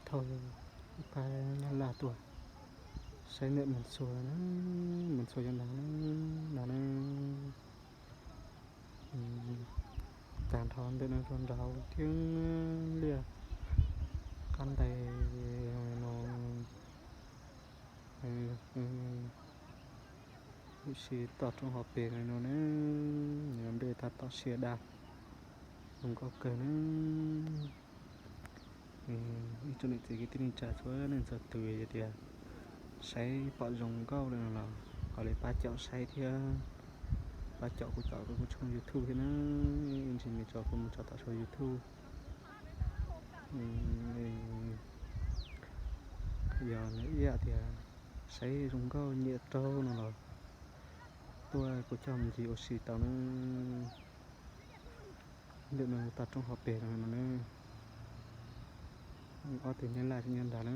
thauj ib phab Nyab Laj tuaj saib ntawm Moos Txhua na, Moos Txhua cov nrad na, no na. Tag nrho ntawm no rau nraud thiab liaj qab ntais no. Lub sij toj roob hauv pes no na, nplej tab tom sia daj, zoo nkauj kawg na. Ib tsoom niam txiv kwv tij neej tsa txhua leej txhua tus, yog tias saib pom zoo nkauj lawm no los ho li pab caum saib thiab, pab caum kuv tom kuv tshooj YouTube thiab na. Ib ntsis nws tso kuv mus tso tom saum YouTube. Yog nws ib yam tias saib zoo nkauj nyiam raug no los tuaj kuv coj mus ncig ua si tau na. Ntawm no toj roob hauv pes no na, ob tug Nyab Laj nyob nrad na.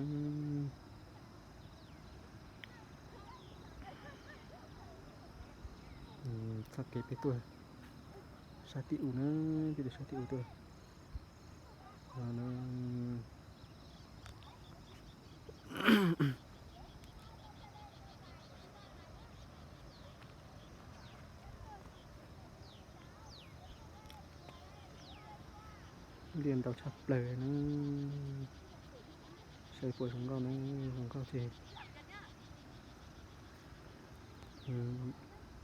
Txoj kev peb tuaj sab tim u na, peb tuaj sab tim u tuaj. Liaj ntau tshaj plaws na, saib puas zoo nkauj na, zoo nkauj ces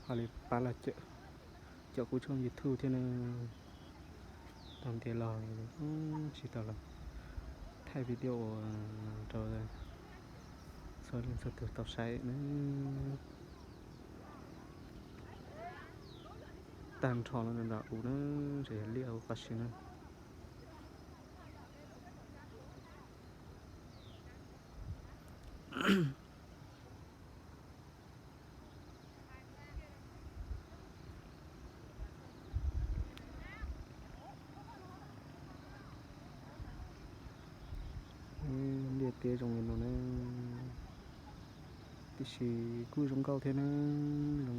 ho li pab los caum kuv tshooj YouTube thiab na. Tau ntev los tsis tau los thaij video rau txhua leej txhua tus tau saib na. Tag nrho no nram u na, tseem yog liaj ua qab si na. Liaj teb zoo li no na, tiam sis kuj zoo nkauj thiab na, zoo